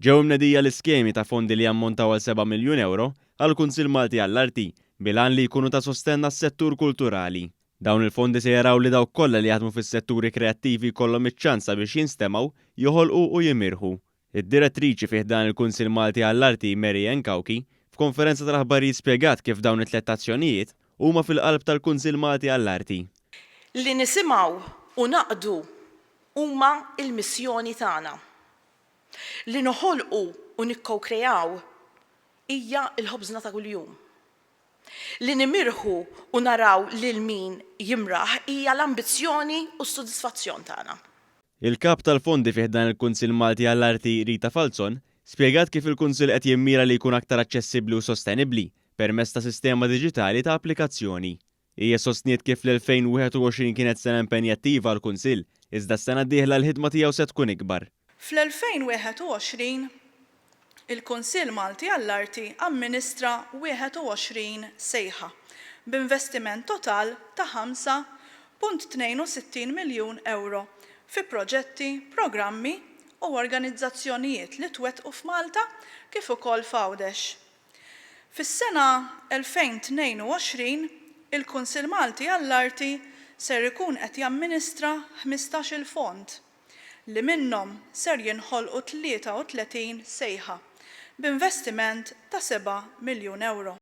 Ġew imnedija l-iskemi ta' fondi li jammontaw għal 7 miljun euro għall-Kunsill Malti għall-Arti bil-għan li jkunu ta' sostenn għas-settur kulturali. Dawn il-fondi se jaraw li dawk kollha li jaħdmu fis-setturi kreattivi jkollhom iċ-ċans sabiex jinstemgħu, joħolqu u jimirħu. Id-direttriċi fi ħdan il-Kunsill Malti għall-Arti Mary Ann Cauchi f'konferenza tal-aħbarijiet spjegat kif dawn it-tliet azzjonijiet huma fil-qalb tal-Kunsill Malti għall-Arti. Li nisimgħu u naqdu huma l-missjoni tagħna. Li noħolqu u nikkokreaw hija l-ħobżna ta' kuljum. Li nimirħu u naraw lil min jimraħ hija l-ambizzjoni u s-sodisfazzjon tagħna. Il-Kap tal-Fondi fi ħdan il-Kunsill Malti għall-Arti Rita Falzon spjegat kif il-Kunsill qed jimmira li jkun aktar aċċessibbli u sostenibbli permezz ta' sistema diġitali ta' applikazzjoni. Hija sostniet kif l-2021 kienet sena impenjattiva għall-Kunsill, iżda s-sena d-dieħla l-ħidma tiegħu se tkun ikbar. Fl-2021, il-Kunsill Malti għall-Arti amministra 21 sejħa b'investiment total ta' 5.62 miljun ewro fi proġetti, programmi u organizzazzjonijiet li twettqu f'Malta kif ukoll f'Għawdex. Fis-sena 2022, il-Kunsill Malti għall-Arti ser ikun qed jamministra 15-il fond, li minnhom ser jinħolqu 33 sejħa, b'investiment ta' seba' miljun ewro.